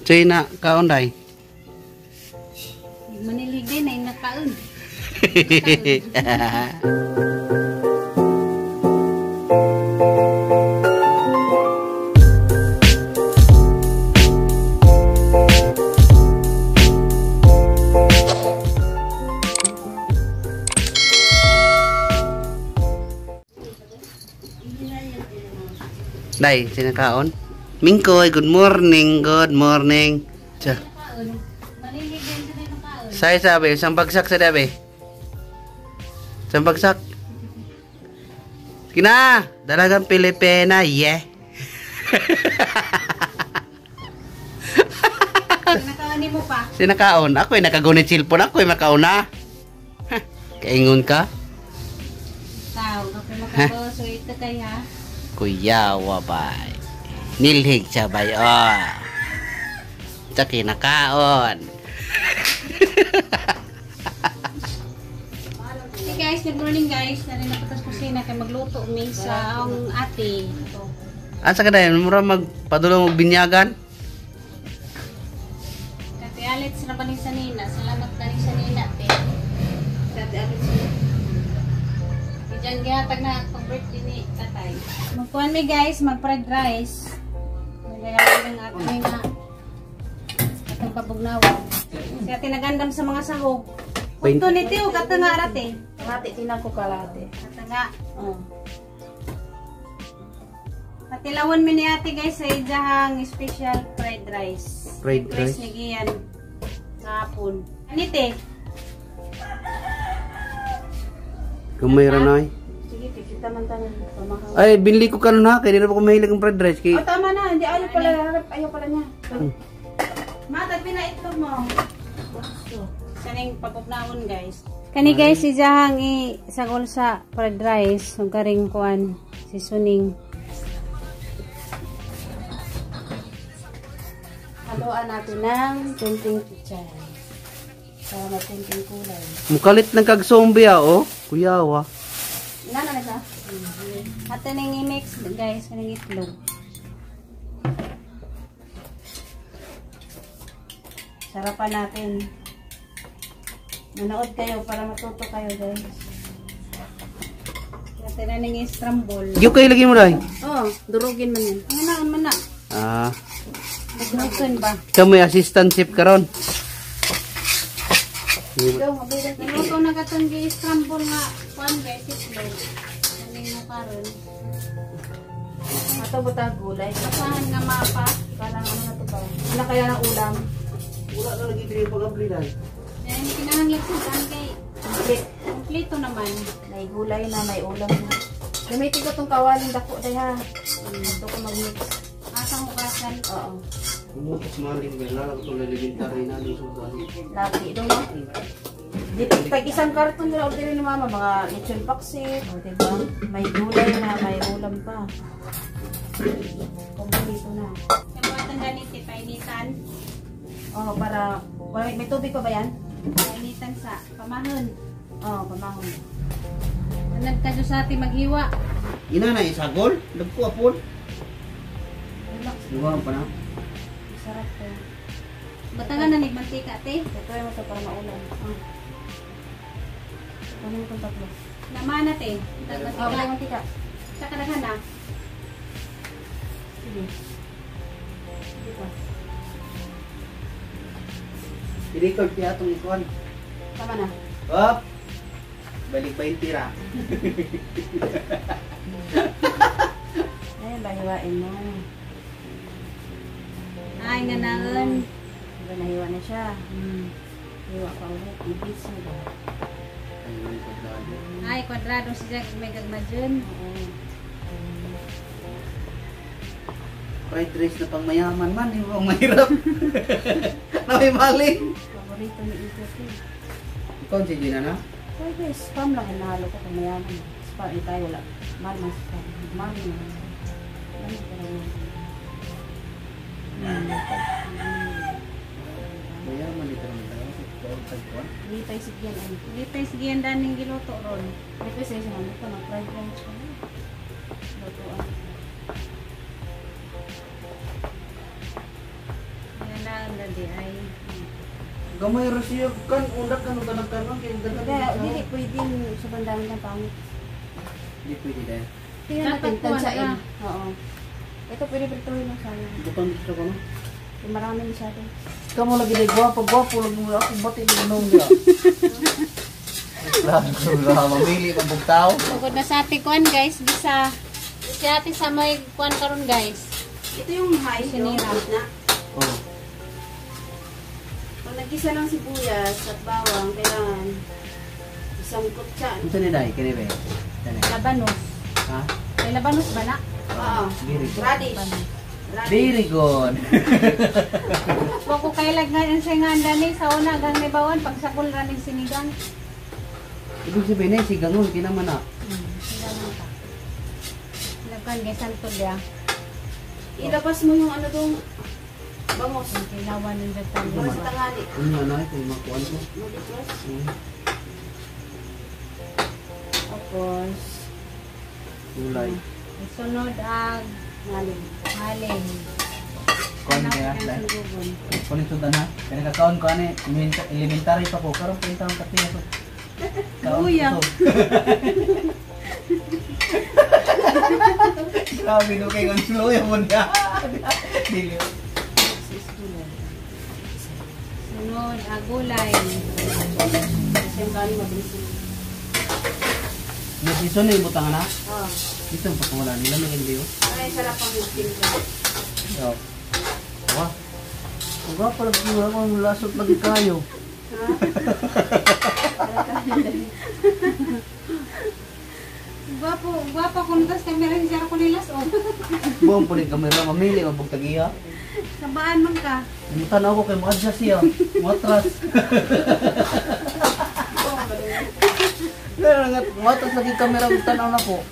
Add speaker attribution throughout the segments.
Speaker 1: Say na kaon day.
Speaker 2: Manilig din ay nakaon.
Speaker 1: Day, sinakaon? Mingkoy, good morning, good morning. Tsa.
Speaker 2: Manilig din sa nakaon.
Speaker 1: Say sabi, isang bagsak sa dabi. Isang bagsak. Kina, dalagang Pilipina, yeah.
Speaker 2: Nakaon mo pa.
Speaker 1: Sinakaon, ako'y nakagunit silpon, ako'y makauna. Ha, kaingon ka?
Speaker 2: Tao, kapag makaboso ito kay ha.
Speaker 1: Kuya, wabay. Nilhig siya bay, oh. Sa kinakaon.
Speaker 2: Hey guys, good morning guys. Nari na patas kusina kay magluto mi sa akong ate.
Speaker 1: Asa ka dahil? Mura magpadulong og binyagan?
Speaker 2: Kati Alex na ba ni sa nina? Salamat na rin sa nina, te. Kati Alex. Diyan gihatag na akong birthday ni tatay. Magkuhan mi guys, mag fried rice. Nagayaan ng ating nga atong pabugnawan. Si ate nagandam sa mga sahog. Punto ni Teo, katanga arate.
Speaker 3: Kalahati, tinang ko kalahati.
Speaker 2: Katanga.
Speaker 3: Oh.
Speaker 2: Patilawan mi ni ate guys sa ijahang special fried rice.
Speaker 1: Fried rice?
Speaker 2: Ni Gian. Kahapon. Ani te?
Speaker 1: Kung mayroon ay.
Speaker 3: Sige, kita man tayo. Pamahaw.
Speaker 1: Ay, binili ko kanon ha. Kaya di na pa ko mahilig ang fried rice. Kay...
Speaker 3: Oh, tama na. Hindi, ayaw pala. Ayaw pala niya.
Speaker 2: Mata, pinaitlog mo. Saning pagupnaon guys. Kani guys, si Jahang i sagol sa fried rice. Ang karing kuan, seasoning.
Speaker 3: Haluan natin ng kunting pichay. Para may kunting kulay.
Speaker 1: Mukalit ng kag zombie ah, oh. Kuya, wa.
Speaker 3: Inana na siya?
Speaker 2: Ato nang i-mix guys, kaning itlog.
Speaker 3: Sarapan natin. Manood kayo para matuto kayo guys.
Speaker 2: Ato na ning i-scramble.
Speaker 1: Yung kayo lagi mo day.
Speaker 3: Oh, durugin man yan.
Speaker 2: Ano na, man na.
Speaker 1: Ah,
Speaker 2: Nagluton ba?
Speaker 1: ikaw may assistant chef karon.
Speaker 3: Ikaw, mabigat.
Speaker 2: Naluto na katong gi-scramble nga kuan guys, itlog. Kaning mo karon.
Speaker 3: Ato buta gulay.
Speaker 2: Asahan nga mapa.
Speaker 3: Parang ano na to ba? Ano kaya ng ulam?
Speaker 1: Wala na lagi diri pag-abli day.
Speaker 2: Yan, kinahanglan sa kay
Speaker 3: Complete.
Speaker 2: kompleto naman.
Speaker 3: May gulay na, may ulam na. Gamitin ko tong kawaling dako day ha. Ito ko mag-mix.
Speaker 2: Asang hugasan.
Speaker 3: Oo.
Speaker 1: Umutos maling bela ko elementary na ni sudan.
Speaker 3: Laki doon no? Dito, tag isang karton nila order ni mama, mga lechon paksit, o diba? May gulay na, may ulam pa. Kompleto na.
Speaker 2: Sa mga tangganit, painitan.
Speaker 3: Oh, para may tubig pa ba yan?
Speaker 2: Painitan sa pamahon.
Speaker 3: Oh, pamahon.
Speaker 2: Anad ka sa atin maghiwa.
Speaker 1: Ina na isagol, dagko apon.
Speaker 3: Relax.
Speaker 1: Duha pa na.
Speaker 3: Sarap to.
Speaker 2: Batangan na ni mantika te.
Speaker 3: Ito mo to para maulam.
Speaker 2: Oh.
Speaker 3: Kunin mo itong tatlo.
Speaker 2: Namana te.
Speaker 3: Oh, wala mantika.
Speaker 2: Sa kadaghan na.
Speaker 3: Sige. Sige pa.
Speaker 1: I-record niya atong ikuan.
Speaker 3: Tama na.
Speaker 1: Up. Balik pa yung tira.
Speaker 3: Ayan, bahiwain mo.
Speaker 2: Ay, nga naon.
Speaker 3: Diba, nahiwa na siya. Hiwa pa ulit. Ibis mo ba?
Speaker 2: Ay, kwadrado si Jack may gagmadjun.
Speaker 3: Oo.
Speaker 1: Fried rice na pang mayaman man, hindi pang mahirap. Na may maling.
Speaker 3: Paborito ni Ito.
Speaker 1: Ikaw, si Gina na?
Speaker 3: Pwede, spam lang hinahalo ko kung mayaman. Spam, eh tayo wala. Mahal man spam. Mahal na. Ano pero
Speaker 1: Mayaman dito naman tayo. Tagkuan.
Speaker 3: Lipay sigyan ay.
Speaker 2: Lipay sige ang daning giluto ron.
Speaker 3: Lipay sa isang ano ito, mag-fried rice ko. Lutuan.
Speaker 2: Kailangan na di ay.
Speaker 1: Gamay ra siya kan undak kan utanag kanon kay daghan.
Speaker 3: Kaya, dili pwedeng sobrang dami ng pangit.
Speaker 1: Di pwede dahil.
Speaker 3: Tingnan
Speaker 2: Dapat
Speaker 3: natin, tansyain.
Speaker 2: kuwan
Speaker 3: Oo. Ito pwede prituhin lang sana.
Speaker 1: Butang dito ko no.
Speaker 3: Yung marami masyado.
Speaker 1: Kamo lagi day gwapo, gwapo lagi mo ako bati ni nung niya. Wala, mamili pang bugtaw.
Speaker 2: Tugod na sa ate kuan guys, bisa. Si ate sa may kuan karon guys.
Speaker 3: Ito yung high, no?
Speaker 2: Sinira.
Speaker 3: Gitna.
Speaker 1: Oh.
Speaker 3: Pag nagkisa ng sibuyas at bawang, kailangan isang kutsa.
Speaker 1: Unsa ni day kini be? Kani.
Speaker 2: Labanos.
Speaker 1: Ha?
Speaker 2: May labanos ba na?
Speaker 3: Oo.
Speaker 1: Very good.
Speaker 3: Radish. Radish.
Speaker 1: Very good.
Speaker 2: Wa ko kailag nga sa nga ni sa una gang may bawon pagsakol ra ning sinigang.
Speaker 1: Ibig sabihin na si gangon kinaman na.
Speaker 2: Sinigang ka. Nagkan guys santol ya.
Speaker 3: Ilabas mo yung ano dong bangos.
Speaker 2: Ang tilawan ng datan.
Speaker 3: Para sa tangali.
Speaker 1: Unya na kay makuan ko.
Speaker 3: Mag-itwas.
Speaker 1: Hmm.
Speaker 3: Tapos,
Speaker 1: Gulay.
Speaker 2: Sunod ang
Speaker 3: maling.
Speaker 2: maling.
Speaker 1: Kuan kaya dai. Kunin to ha. Kani ka kaon ko ani elementary pa ko karon pa intang kape ko. Kaon
Speaker 2: Luya.
Speaker 1: ko. Grabe no kay kung luya mo niya. Dili.
Speaker 2: Sunod ang gulay.
Speaker 3: Kasi yung kanin mabilis yun.
Speaker 1: May season na yung butang na.
Speaker 3: Oo.
Speaker 1: Dito ang pagkawala nila may hindi oh.
Speaker 3: Ay, sarap ang timpla.
Speaker 1: Oh. Wah. Ang gwapo lagi mo akong lasot lagi kayo.
Speaker 3: Ha?
Speaker 2: Gwapo, gwapo kung tas kamera si Sir Cunilas oh.
Speaker 1: Buong po ni kamera mamili mabog tagiya.
Speaker 2: Sabaan man ka.
Speaker 1: Mutan ako kay mo-adjust siya. Mo-atras. Pero nga mo-atras lagi kamera tanaw na ko.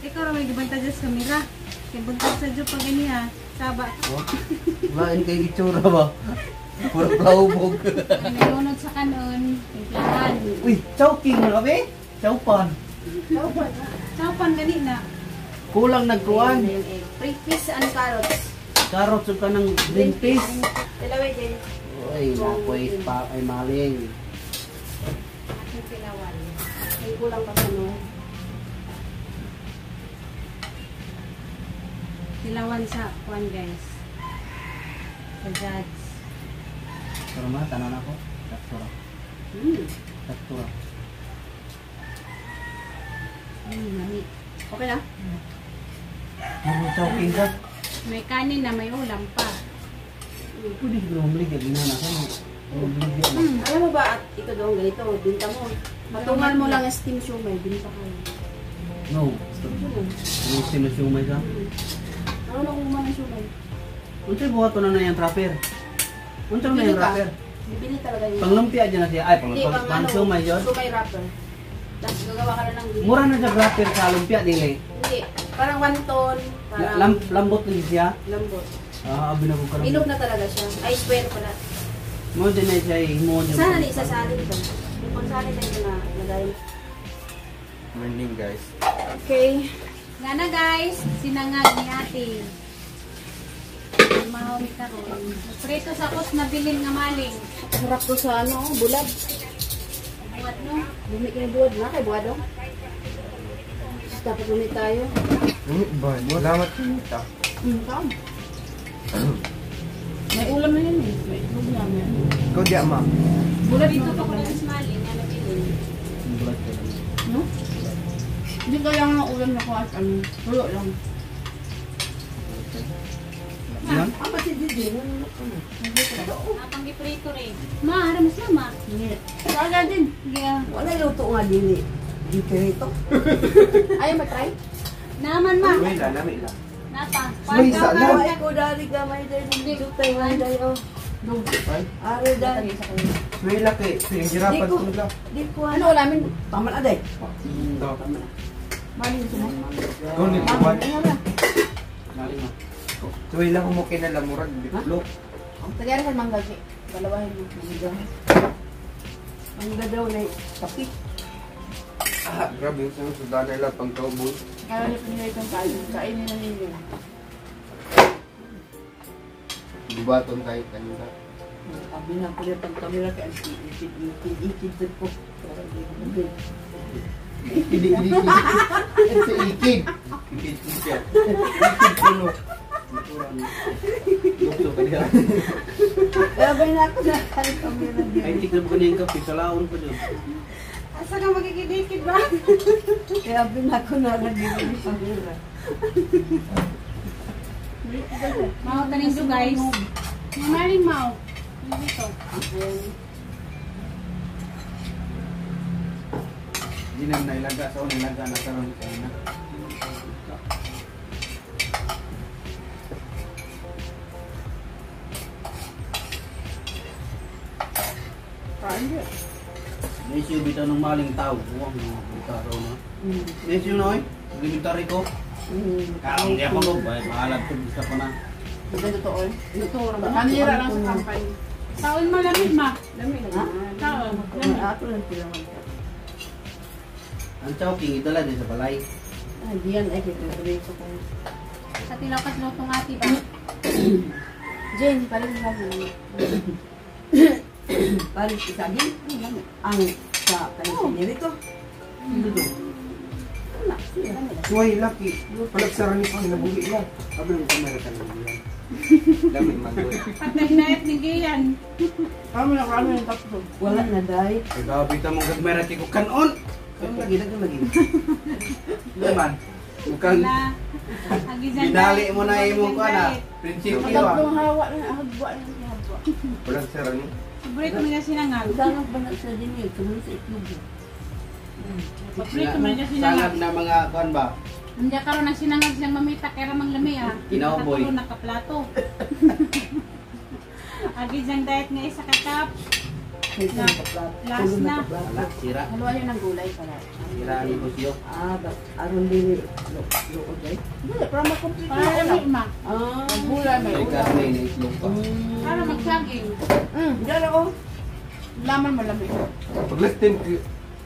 Speaker 2: Ikaw ra may gibanta dyan sa kamera. Kay buntag sa dyo pag ganiha. Saba.
Speaker 1: Oh. Lain kay itsura ba? Puro plaubog.
Speaker 2: Nalunod sa kanon. Timplahan.
Speaker 1: Uy, chowking na kami. Chowpan.
Speaker 2: Chowpan gani na.
Speaker 1: Kulang nagkuan.
Speaker 3: Yung egg. Three piece and carrots.
Speaker 1: Carrots ug kanang green peas.
Speaker 3: Dalawa din.
Speaker 1: Uy, nakoy pa ay maling.
Speaker 2: Ating tilawan.
Speaker 3: May kulang pa sa no.
Speaker 2: Tilawan sa kuan guys. Sa judge.
Speaker 1: Pero ma, tanaw na ako. Sakto ra. Sakto ra.
Speaker 3: Nami. Okay na?
Speaker 1: Muro chowking ka.
Speaker 2: May kanin na may ulam pa.
Speaker 1: Pwede siguro mamlig yung ina na sa no. Mamlig yun.
Speaker 3: Alam mo ba, at ito doon, ganito, binta mo. Patungan mo lang ang steam siomay, binta ka.
Speaker 1: No.
Speaker 3: Steam siomay.
Speaker 1: Ano si Masumay ka?
Speaker 3: Ano na kung ng siomay?
Speaker 1: Unsay buhaton na na yung trapper? Unsa na
Speaker 3: Bili
Speaker 1: yung
Speaker 3: ka.
Speaker 1: wrapper?
Speaker 3: Bibili talaga yun.
Speaker 1: Panglumpia dyan na siya. Ay,
Speaker 3: Hindi,
Speaker 1: pang
Speaker 3: pang
Speaker 1: pang
Speaker 3: ano,
Speaker 1: siomay yun.
Speaker 3: siomay wrapper. Tapos gagawa ka na ng
Speaker 1: Mura na siya wrapper sa lumpia dili.
Speaker 3: Hindi, parang wonton, parang
Speaker 1: Lambot na siya.
Speaker 3: lambot.
Speaker 1: Ah, abi na ko karon.
Speaker 3: Bilog na talaga siya. Ay, square pala.
Speaker 1: Mo din na siya mo din.
Speaker 3: Sana ni isasalin ito. Yung pagsalin na ito na nagayon.
Speaker 4: Morning, guys.
Speaker 3: Okay.
Speaker 2: Gana guys, sinangag ni ate. Mahaw mi karon. Prito sa kos na bilin nga maling.
Speaker 3: Sarap to sa ano, bulad.
Speaker 2: Buhat no.
Speaker 3: Bumi kayo buwad na, kay buwad oh. Tapos dapat bumi tayo.
Speaker 4: Ba, salamat kita.
Speaker 3: Kaon. May ulam na yun eh. May itlog na. May ano.
Speaker 4: Ikaw di ama.
Speaker 2: Bulad dito pa ko lang sa maling nga nabilin.
Speaker 1: Bulat ko lang.
Speaker 3: No? Hindi kailangan ng ulam na kuha at ano, tulo lang.
Speaker 1: Yan.
Speaker 3: Ah, pati di din.
Speaker 2: Apang giprito rin. Ma, ara mas lama.
Speaker 3: Hindi. Saan din?
Speaker 2: Yeah.
Speaker 3: Wala luto nga din eh. Dito ito. Ayaw matry?
Speaker 2: Naman ma.
Speaker 4: Wait lang, nami lang.
Speaker 2: Napa.
Speaker 4: Uy, sana.
Speaker 3: Ay ko dali gamay dali jutay man dali oh.
Speaker 4: Ay,
Speaker 3: Are dali.
Speaker 4: wait lang kay. Pinagirapan ko lang.
Speaker 3: Di ko ano ulamin? Tama na day.
Speaker 4: Ito.
Speaker 3: Mali mo.
Speaker 4: Ikaw ni buwan.
Speaker 1: Maling mo.
Speaker 4: Wait lang kung kinala murag bitlog.
Speaker 3: Tagara sa mangga si. Dalawahin mo. Mangga. Mangga daw na kapit.
Speaker 4: Ah, grabe yung sunod sa nila pang cowboy.
Speaker 3: Kaya niyo pinili itong kain. Kainin na ninyo.
Speaker 4: Bubaton tayo kanina.
Speaker 3: Abi na ko pag kamera kay ang ikid ikid ikid po.
Speaker 4: Ikid ikid ikid. Sa ikid.
Speaker 1: Ikid siya.
Speaker 4: Ikid kuno.
Speaker 1: Lukso ka diha.
Speaker 3: Kaya ba na ako na ang kamera
Speaker 1: Ay, tignan mo kaniyang kape. Salaon pa dyan.
Speaker 2: Asa ka magkikidikid ba?
Speaker 3: Kaya abi na ako na nagiging kamera.
Speaker 2: Mao tanin do guys. May maling mao. Dito.
Speaker 1: Hindi na nailaga sa nilaga na karon kay na. Nesyo bitaw ng maling tao. Huwag mo bitaw na. Nesyo na oy. Elementary ko. Karon di ako ko. Bahala ko bisa pa na.
Speaker 3: Totoo eh. Totoo naman.
Speaker 5: Kanira lang sa company.
Speaker 2: Taon malamig ma.
Speaker 5: Lami na.
Speaker 2: Taon. Lamig.
Speaker 3: Ako lang sila man.
Speaker 1: Ang chowking idala din sa balay.
Speaker 3: Ah, diyan ay kaya ko kung
Speaker 2: Sa tilakas lutong ati ba?
Speaker 3: Jane, palit mo lang. Palit isagin. Ang sa kanang sinirito. Wala.
Speaker 4: Suway laki. Palagsara ni pang nabuhi na. Abi ng kamera ka na yan. Dami man doon.
Speaker 2: Pag nagnayat ni Gian.
Speaker 5: Kami na kami ng tatlo.
Speaker 3: Wala na dai.
Speaker 1: Ay grabe ta mong gagmera kay ko kanon. Lagi lagi lagi. Naman. Mukhang
Speaker 2: Na. Agizan
Speaker 1: binali mo na imong kuan ah. Prinsipyo ah.
Speaker 5: Tatlong hawa na hagwa na hagwa.
Speaker 4: Palagsara ni.
Speaker 2: Paborito mo niya sinangag.
Speaker 3: Sanang ba na sa dinyo? Tumulong sa itlog.
Speaker 2: Paborito mo niya sinangag.
Speaker 1: Sangag na mga kuan ba?
Speaker 2: Hindi karon ang sinangag siyang mamita kaya ramang lami ah.
Speaker 1: Kinauboy.
Speaker 2: Nakatulo nakaplato. Agizang diet nga isa ka cup. Last na.
Speaker 1: Wala, sira.
Speaker 5: Haluan niya ng gulay pala.
Speaker 1: Sira ni Busyo.
Speaker 3: Ah, aron din luod ay.
Speaker 5: Hindi, para mag-complete
Speaker 2: Para
Speaker 5: na
Speaker 2: lami ma.
Speaker 3: Ah,
Speaker 5: May gulay, may
Speaker 1: May
Speaker 5: ulam.
Speaker 1: karne na itlog pa.
Speaker 2: Para magsaging.
Speaker 3: Diyan ako.
Speaker 5: Laman mo lami.
Speaker 4: Pag last time,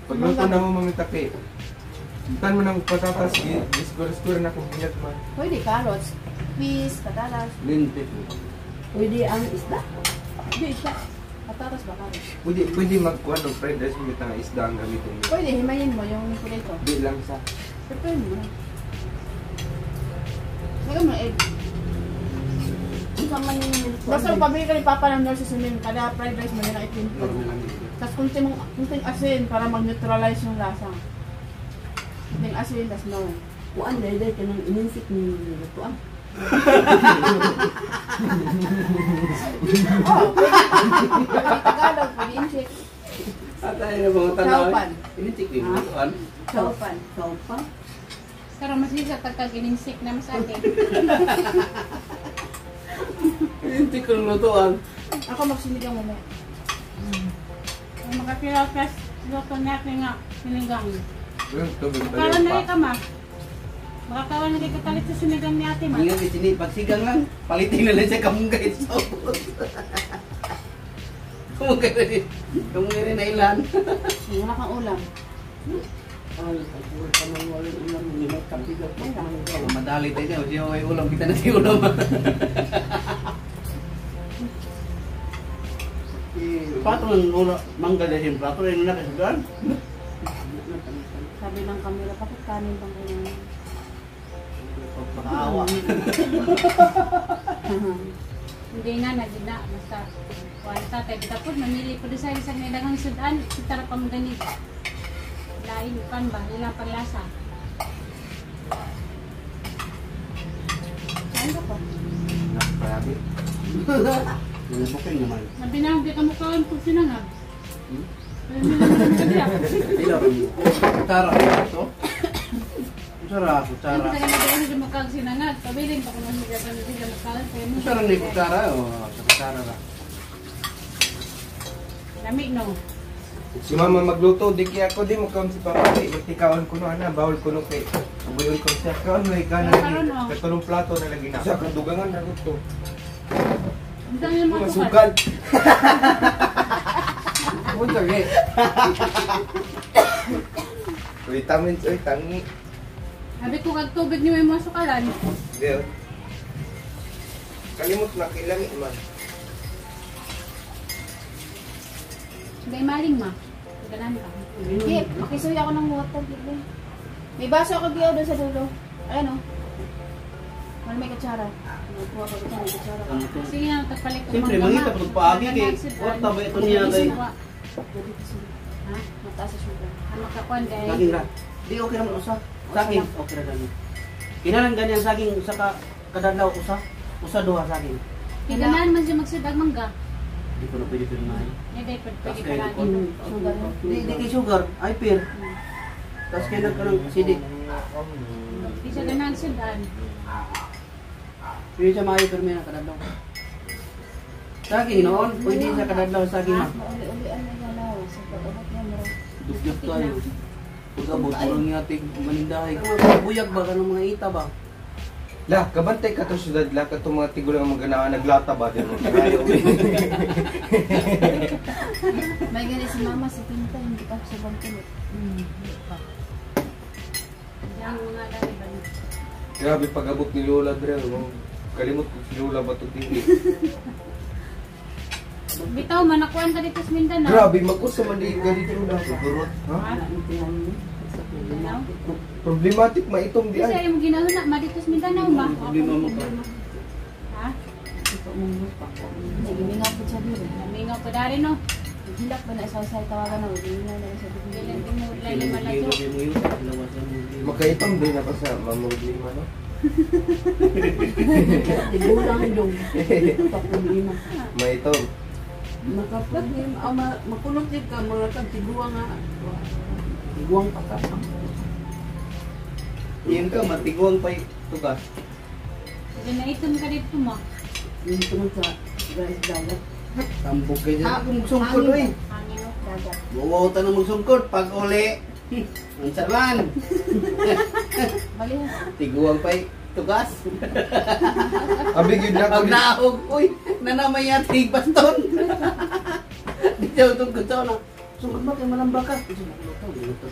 Speaker 4: pagluto na mo mamitaki. Tan mo ng patatas, square-square na kung binyat man.
Speaker 5: Pwede carrots, peas, patatas.
Speaker 1: Lintik.
Speaker 3: Pwede ang isda.
Speaker 5: Hindi, isda. Patatas ba carrots?
Speaker 4: Pwede, pwede magkuhan ng fried rice mo nga isda ang gamitin mo.
Speaker 5: Pwede, himayin mo yung prito.
Speaker 4: Di lang sa.
Speaker 5: Prepare mo na. Lagyan mo ng egg.
Speaker 3: Unsa man yung niluto?
Speaker 5: Basta pabili ka ni Papa ng nurse sa kada fried rice mo nila itinto.
Speaker 1: Normal lang dito.
Speaker 5: Tapos kunting asin para mag-neutralize yung lasa. Kunting asin, tas no.
Speaker 3: Kuan dai dai kanang ininsik ni nilutoan.
Speaker 5: Oh, pwede. Pwede Tagalog, pwede English.
Speaker 1: Atay na mga tanaw.
Speaker 5: Chowpan.
Speaker 1: Initik din mo kuan.
Speaker 5: Chowpan.
Speaker 3: Chowpan.
Speaker 2: Pero mas isa tagkag ininsik na mas ate.
Speaker 1: Initik ko lutuan.
Speaker 5: Ako magsinigang mamaya.
Speaker 2: Ang makapira-pras luto natin nga sinigang.
Speaker 4: Yung tubig pa
Speaker 2: Karon
Speaker 4: rin
Speaker 2: na
Speaker 4: pa.
Speaker 2: rin ka ma. Baka kawan na kay katalit sa sinigang ni ate ma.
Speaker 1: Ingat kay sini pagsigang lang. Palitin na lang siya kamunggay sa ubos. Kamunggay rin. Kamunggay rin na ilan.
Speaker 5: Wala kang ulam.
Speaker 3: Ay, pagbuhat ka man wala ulam ni may kape ka pa.
Speaker 1: Madali tayo niya. Siya may ulam. Kita na si ulam. Pato ng ulam. Mangga na siya. Plato rin na kasi.
Speaker 5: Sabi ng kamera, bakit kanin bang kayo?
Speaker 1: Pagkaawa.
Speaker 2: Hindi nga na gina basta kuan ta kay kita pud mamili pud sa isang may daghang sudan kita ra pa gani. Lain kan ba nila paglasa.
Speaker 5: Kain ka pa.
Speaker 4: Napakarabi.
Speaker 1: Nanabukin naman.
Speaker 2: Sabi na hindi ka mukaon pag sinangag.
Speaker 1: Hmm?
Speaker 2: Pero hindi naman siya.
Speaker 1: Ilaw rin. Kutsara. Ito? Kutsara. Kutsara.
Speaker 2: Hindi ka na siya mukaon sinangag. Pabilin pa kung ano siya siya mukaon. Kaya mo
Speaker 1: Kutsara ni kutsara. O, sa kutsara ra.
Speaker 2: Lami no.
Speaker 4: Si mama magluto, di kaya ako di mo kaon si papa di magtikaon kuno ana, bawol kuno kay ubuyon ko siya kaon may kana
Speaker 2: Karon, oh.
Speaker 4: katulong plato na lagi na. Sa kadugangan na to.
Speaker 2: Ang dami ng mga tukal.
Speaker 4: Masugal. Unsa ge? Vitamins oy tangi.
Speaker 2: Sabi ko kag tubig niyo yung mga sukalan.
Speaker 4: Di. Oh. Kalimot na kailangi man.
Speaker 2: Hindi maling ma. Ganan ka.
Speaker 3: Hindi, makisuya ako ng water. Gigi. May baso ako giyaw doon sa dulo. Ayan o. Wala may kutsara. Kuha ka kutsara, may kutsara.
Speaker 2: Sige na, tagpalit ko.
Speaker 1: Siyempre, mangita pa paagi kay orta ba ito niya kay
Speaker 2: Ha?
Speaker 3: Mataas sa sugar.
Speaker 2: Ano ka kuan dahil?
Speaker 1: saging ra. Di okay naman usa. Saging okay ra gani. Kinalang gani ang saging usa ka kadadlaw usa. Usa duha saging.
Speaker 2: Kailangan man siya magsudag mangga.
Speaker 1: Di ko na pwede pirmahin.
Speaker 2: Hindi, pwede
Speaker 1: Tapos
Speaker 2: pwede
Speaker 1: kayo
Speaker 2: pa
Speaker 1: ko.
Speaker 3: Sugar.
Speaker 1: Di kay sugar, ay pir. Tapos kay nagkanang sidik.
Speaker 2: Di siya ganahan sudan.
Speaker 1: Pwede siya maayo pirmi na kadadlaw. Saging noon, pwede siya kadadlaw saging.
Speaker 3: Mauli-ulian na yan o. Sa pag-abot niya, meron.
Speaker 1: Dugyot tayo. Pag-abot, murang yatig manindahay. Buyag ba kanang mga ita ba?
Speaker 4: La, kabantay ka to syudad la ka to mga tigulang mga ganaan naglata ba din mo.
Speaker 3: May gani si mama sa tinta, hindi pa sa bangkit.
Speaker 2: Yang mga dali ba?
Speaker 4: Grabe pag-abot ni Lola dre, oh. Kalimot ko si Lola ba to dili.
Speaker 2: Bitaw man nakuan ka dito sa Mindanao.
Speaker 4: Grabe mag-usa man di ganito Lola. Gurot, ha?
Speaker 2: Mindanao.
Speaker 4: Problematic maitom di
Speaker 2: Kasi
Speaker 4: ay.
Speaker 2: ay mo ginahuna ma dito sa Mindanao ba?
Speaker 1: Problema mo ka.
Speaker 2: Ha?
Speaker 3: Sige, mingaw po siya dito.
Speaker 2: Namingaw pa dari no.
Speaker 3: Hilak ba na isa sa tawagan na, mingaw na siya dito.
Speaker 2: Bilang timulay ni Malayo.
Speaker 4: Makaitom din na ba sa mamroblema no?
Speaker 5: Tigulang yung problema.
Speaker 4: Maitom.
Speaker 5: Makaproblema, ah, makulot yun ka, mga kag tiguang nga. Tiguang patak.
Speaker 1: Iyan ka, matiguang pa tugas.
Speaker 2: Diyan na itom ka dito mo.
Speaker 5: Yung tungod sa guys dagat.
Speaker 1: Tambog kayo dyan. Ako magsungkod oy.
Speaker 2: Hangin oh.
Speaker 3: Dagat.
Speaker 1: Buwaw ta na magsungkod pag uli. Unsa man?
Speaker 3: Balihas.
Speaker 1: Tiguang pa tugas.
Speaker 4: Abi gyud na ko.
Speaker 1: Pag naog, uy, nanamay yatig baston. Di siya tungkod sa una. Sungkod ba kay malamba ka? Gusto mo luto, luto.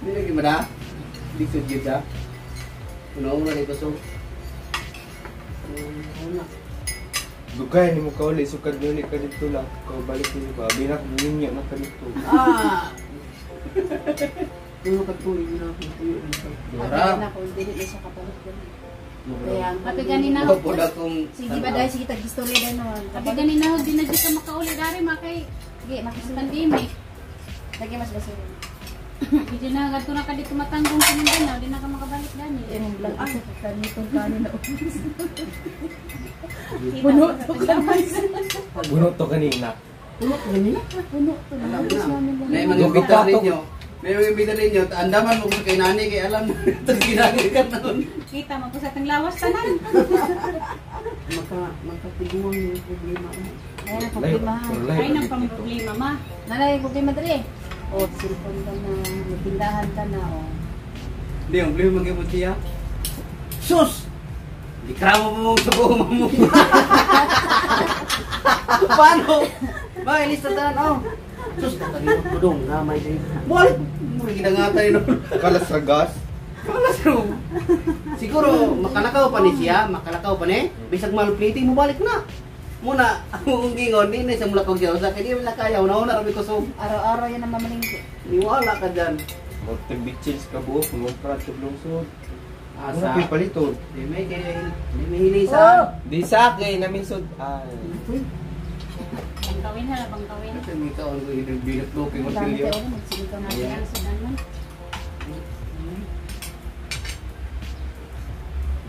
Speaker 1: Di lagi mada? Di sud gyud siya. Una-una ni kusog. Una.
Speaker 4: Dugay ni mo kauli sukad ni ka dito la. Kau balik ni ba? Abi na ninya na ka dito.
Speaker 5: Ah! Tulo ka tuloy na ako. Tuyo na ako.
Speaker 1: Dora.
Speaker 3: Abi na ko, dili na siya kapalit dali. Kaya,
Speaker 2: Abi gani na.
Speaker 1: Wala po akong
Speaker 3: Sige ba dahil sige tag-istorya dahil naman.
Speaker 2: Abi gani na di na di ka makauli dari makay
Speaker 3: Sige, makisuya.
Speaker 2: pandemic.
Speaker 3: Lagi mas basura.
Speaker 2: Medyo na gadto na ka dito matanggong sa Mindanao, di na ka makabalik dani.
Speaker 3: Yung vlog isa ka kanitong kanin na ubos.
Speaker 2: Puno to kamay.
Speaker 4: Puno to kanina.
Speaker 5: Tulo ka ganyan.
Speaker 3: Puno to na.
Speaker 1: Alam
Speaker 3: Ubos
Speaker 1: na.
Speaker 3: namin lang.
Speaker 1: May mga imbita ninyo. May mga imbita ninyo. Andaman mo sa kay nani kay alam mo. Ito ginagi ka noon.
Speaker 2: Kita mo po sa atong lawas tanan.
Speaker 5: Makatiguang yung problema.
Speaker 3: Ayan ang problema.
Speaker 2: Ay nang pamproblema ma.
Speaker 3: Nanay, problema dali. O, cellphone ka na, may tindahan ka na, o.
Speaker 1: Hindi, ang problema magyapon siya. Sus! Di kramo mo sa buong mo. Paano? Ba, ilista tanan, oh. Sus, nakalimot ko dong. Gamay din. Balik! Mura ginangatan yun.
Speaker 4: Kalas sa gas.
Speaker 1: Kalas ro. Siguro, makalakaw pa ni siya. Makalakaw pa ni. Bisag malpliti, mo balik na. Muna, ang gingon, di na siya mulakaw siya. Sa kanya, wala kaya. Una-una, rabi ko so.
Speaker 3: Araw-araw yan ang mamalingki.
Speaker 1: Niwala ka dyan.
Speaker 4: Magtag-bitchins ka buo, kumupra sa lungsod.
Speaker 1: Asa.
Speaker 4: Ano paliton?
Speaker 1: Di may, di may hilisan.
Speaker 4: Di sa akin, namin sud. Ay.
Speaker 2: Bangkawin ha, bangkawin.
Speaker 1: Ito yung ikaw ang binatlo kay
Speaker 3: Ang dami
Speaker 1: Martilyo.
Speaker 3: tayo, magsige ka na.
Speaker 2: Nabi ang sudan man.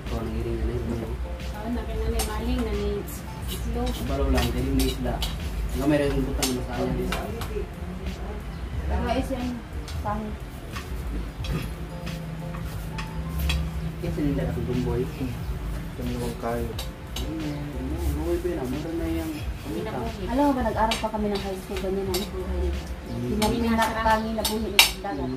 Speaker 1: Ikaw ang iring na yun.
Speaker 2: Oo, nabi na ni maling na ni itlog.
Speaker 1: Kabalo lang, kayo may isda. Nga may rin butang na masaya.
Speaker 3: Pero ay siyang pangit.
Speaker 1: Kasi nila akong gumboy.
Speaker 4: Tumulong kayo.
Speaker 1: Gumboy pa yun, mura na yung
Speaker 2: Minabuhi.
Speaker 3: Alam mo ba, nag-aral pa kami ng high school, ganyan ang buhay nito. Pinakatangi na buhay nito sa dagat.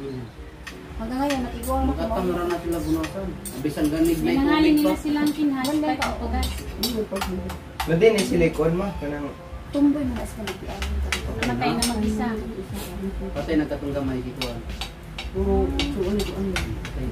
Speaker 3: Hanggang ngayon, natiguan mo
Speaker 1: Makatamura na sila gunasan. Abisan ganig na
Speaker 2: Minangali
Speaker 1: tubig pa.
Speaker 2: nila silang kinhas
Speaker 3: Wala
Speaker 2: kahit
Speaker 3: pa, oo.
Speaker 2: tugas.
Speaker 4: Nadin eh sila ikuan ma kanang
Speaker 3: Tumboy mo na sa nagpian.
Speaker 2: Namatay na mag-isa.
Speaker 1: Patay nagkatong gamay kikuan.
Speaker 5: Puro, suon ko ano.
Speaker 1: Patay.